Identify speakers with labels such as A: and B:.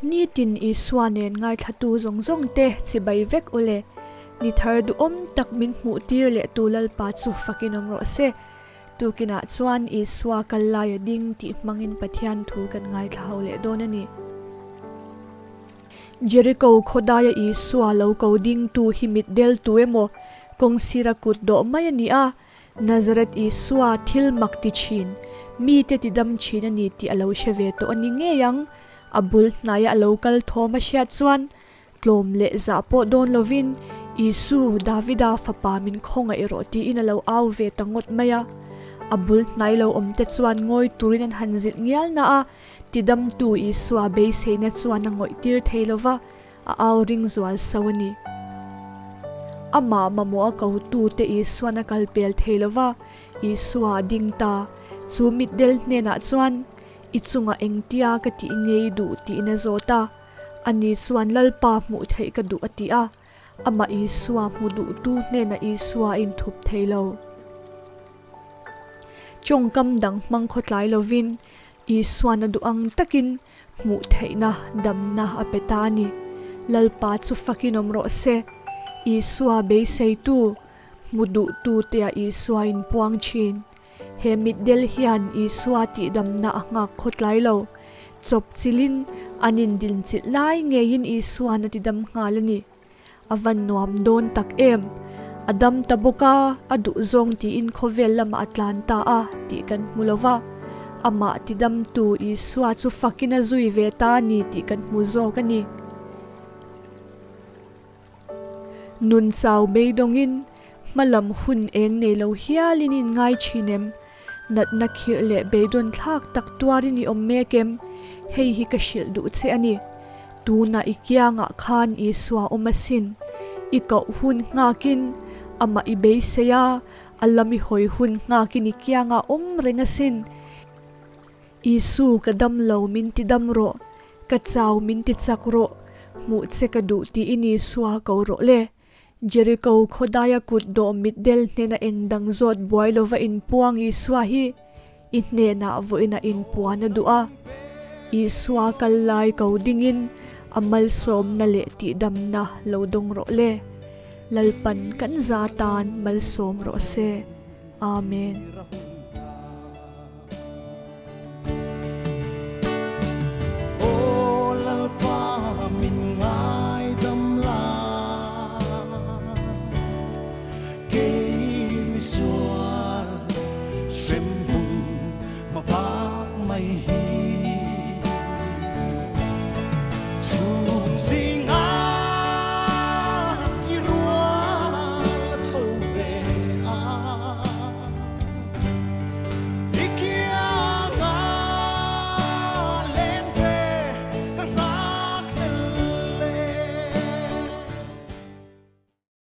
A: Nitin Isua nen ngaithlatu zawng zawng te chibai vek u le. Ni thar duhawm tak min hmuh tir leh tu Lalpa chu fakin awm rawh se. Tukinah chuan Isua kal laia ding tih hmangin Pathian thu kan ngaithla ho leh dawn a ni. Jeriko khawdaia Isua lo ko dingtu hi mitdel tu emaw kawng sira kut dawh mai a ni a, Nazareth Isua thil mak ti thin, mite ti dam thin a ni tih a lo hre ve tawh a ni ngei ang. A bul hnaia a lo kal thawm a hriat chuan tlawm leh zah pawh dawn lovin, Isu, Davida fapa min khawngaih rawh tiin a lo au ve ta ngawt mai a. A bul hnai lo awmte chuan ngawi turin an han zilh ngial na a, tidamtu Isua beiseina chuan a ngawih tir thei lo va, a au ring zual so a ni. Amah mamawh a kotute Isuan a kal pel thei lo va, Isua a ding ta. Chu mitdel hnenah chuan, I chungah engtia ka tih ngei duh tiin a zawt a. Ani chuan Lalpa hmuh theih ka duh a ti a. Amah Isua hmu duhtu hnenah Isua a inthup thei lo. Tawngkam dang hmang khawtlai lovin Isuan a duh ang takin hmuh theihna damna a pe ta a ni. Lalpa chu fakin awm rawh se. Isua beiseitu, hmu duhtu tea Isua inpuang thin. He mitdel hian Isua tihdamna a nghak khawtlai lo. Chawp chilin an indinchilh lai ngeiin Isuan a tidam nghal a ni. A van nuam dawn tak em? A dam ta bawk a, a duh zawng tiin khawvel lamah a tlan ta a tih kan hmu lo va. Amah tidamtu Isua chu fakin a zui ve ta a ni tih kan hmu zawk a ni. Nun chau beidawngin hmalam hun eng nei lo hialin in ngai thin em? Natna khirh leh beidawn thlak tak tuarin i awm mek em? Hei hi ka hrilh duh che a ni. Tunah i kiangah khan Isua awm asin. I koh hun nghakin amah i beisei a, a lam i hawi hun nghakin i kiangah awm reng asin. Isu ka dam lo min ti dam rawh, ka chau min ti chak rawh, hmuh che ka duh tiin Isua ko rawh le. Jeriko khawdaia kut dawh mitdel hnena eng dang zawt buai lova inpuang Isua hi i hnenah vawiinah inpuan a duh a. Isua kal lai ko dingin a malsawmna leh tihdamna lo dawng rawh le. Lalpan kan za tan malsawm rawh se. Amen.
B: Aw Lalpa min ngaidam la, kei misual hremhmun hma bak mai hi.